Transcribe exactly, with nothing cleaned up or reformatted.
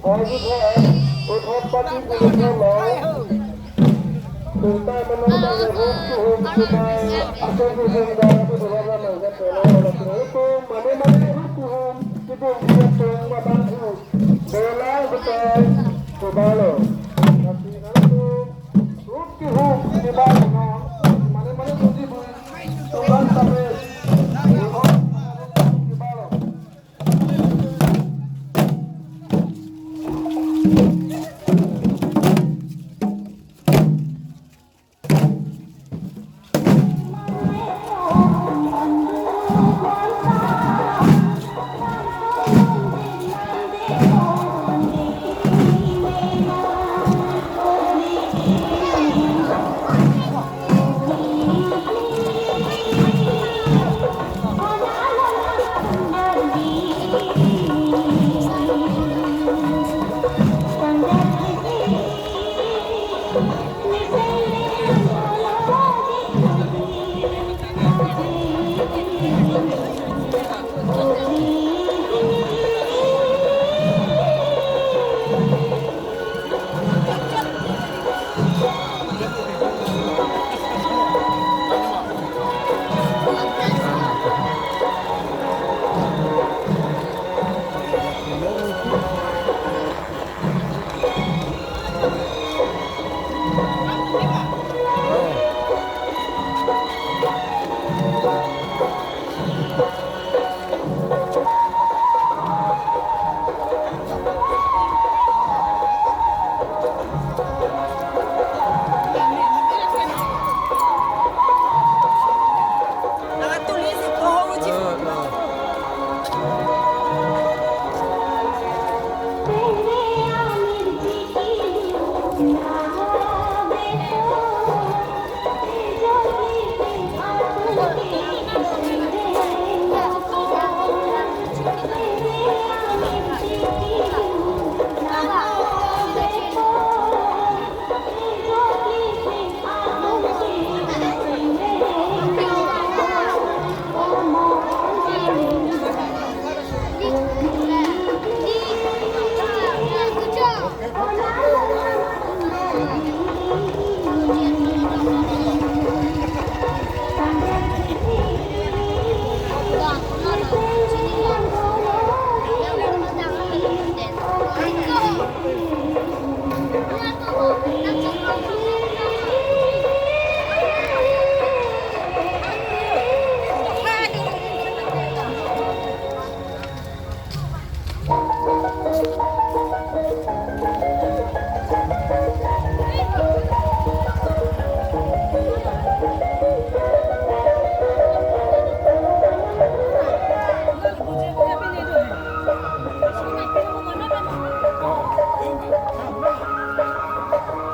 Aji khe, uthot pati pulo khe lo. Kunta mano ta ya rum kuhum kubai, aso kuhum da kuhum da nang khe pelo la khe. Itu mane mane rum kuhum, itu dia tung ma bang hu. Bela betul, kubalo.